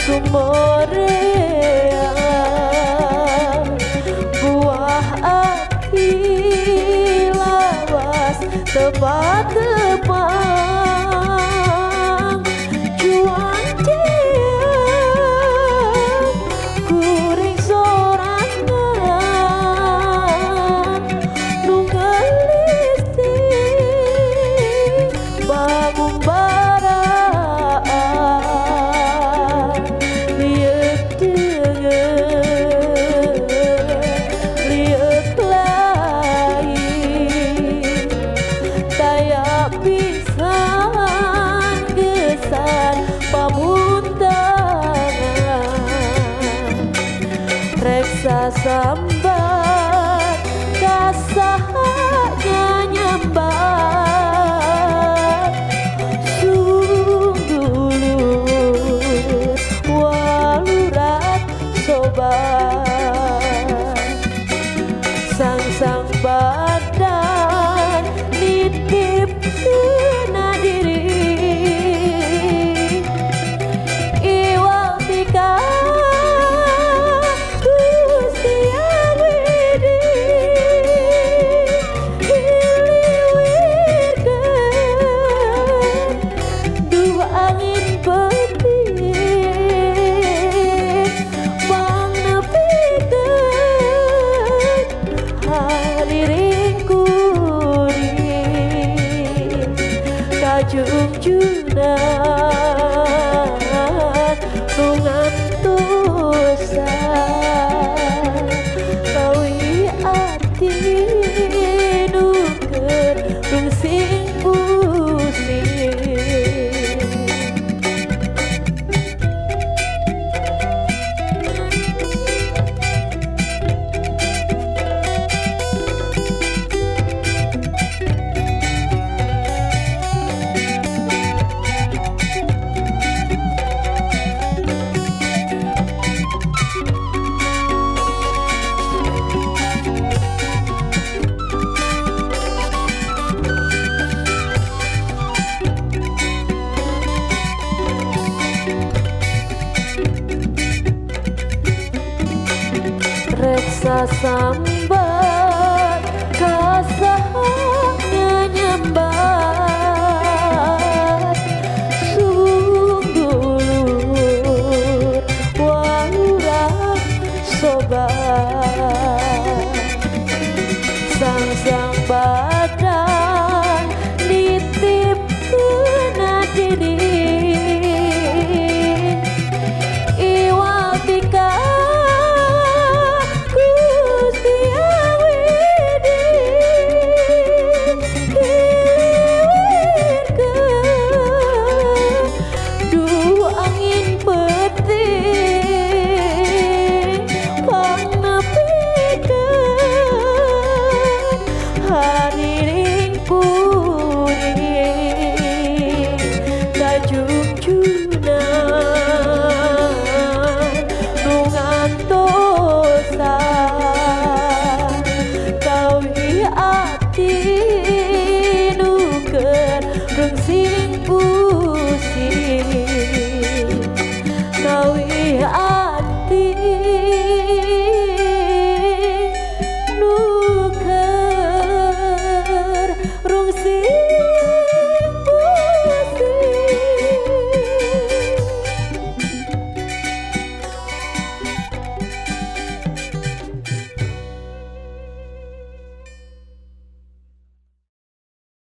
Sumorea buah ati lawas tepat-tepang cuan ciang kuring sorangan nu geulis ti pangumbaraan lieuk deungeun lieuk lain taya pisan gesan pamuntangan rek sasambat ka saha nyambat sungdulur walurat sobat sang-sang badan nitip kena diri iwal tika Gusti Yang Widi hiliwirkeun duh angin peuting pangnepikeun hariring kuring ka Junjunan nu ngantosan kawi ati nu keur rungsing pusing. Rek sasambat ka saha.